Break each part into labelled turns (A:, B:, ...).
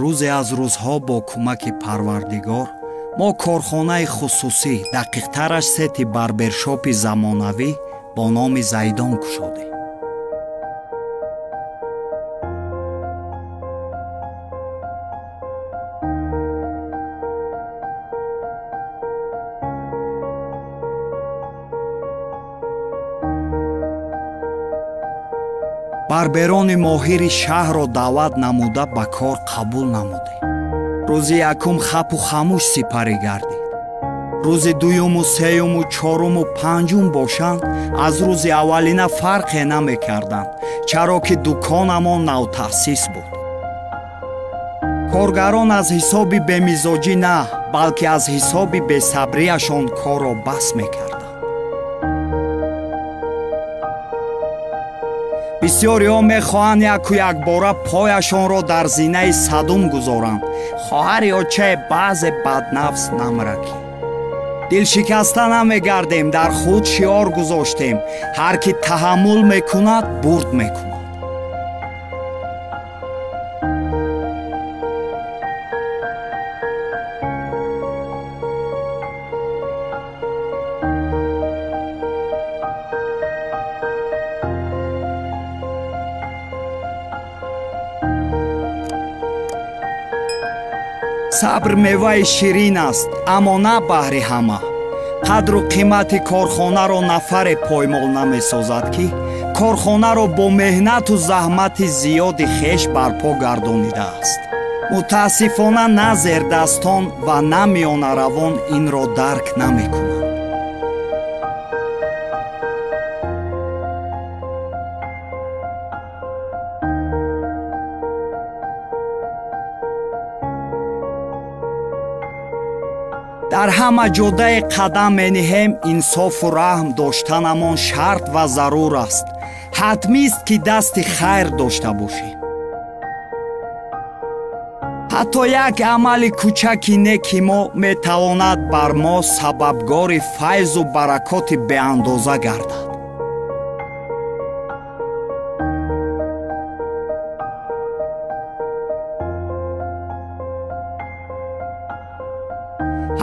A: Рӯзе аз рӯзҳо бо кӯмаки Парвардигор мо корхонаи хусусӣ, дақиқтараш сети барбершопи замонавӣ бо номи Зайдон кушодем. Барберони моҳири шаҳрро даъват намуда ба кор қабул намудем. Рӯзи якум хапу хамӯш сипарӣ гардид. Рӯзи дуюму сеюму чоруму панҷум бошанд, аз рӯзи аввалина фарқе намекарданд, чаро ки дуконамон навтаъсис буд. Коргарон аз ҳисоби бемизоҷӣ на, балки аз ҳисоби бесабрияшон корро бас мекарданд. Бисёриҳо мехоҳанд яку якбора пояшонро дар зинаи садум гузоранд. Хоҳари очае баъзе баднафс намракӣ. Дилшикаста намегардем, дар худ шиор гузоштем. Ҳар ки таҳаммул мекунад, бурд мекунад. Сабр меваи ширин аст, аммо на баҳри ҳама. Қадру қимати корхонаро нафаре поймол намесозад, ки корхонаро бо меҳнату заҳмати зиёди хеш барпо гардонидааст. Мутаассифона, на зердастон ва на миёнаравон инро дарк намекунанд. Дар ҳама ҷодае қадам мениҳем, инсофу раҳм доштанамон шарт ва зарур аст. Ҳатмист, ки дасти хайр дошта бошем. Ҳатто як амали кӯчаки неки мо метавонад бар мо сабабгори файзу баракоти беандоза гардад.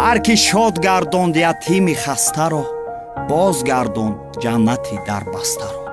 A: Ҳар ки шод гардонд ятими хастаро, боз гардонд ҷаннати дарбастаро.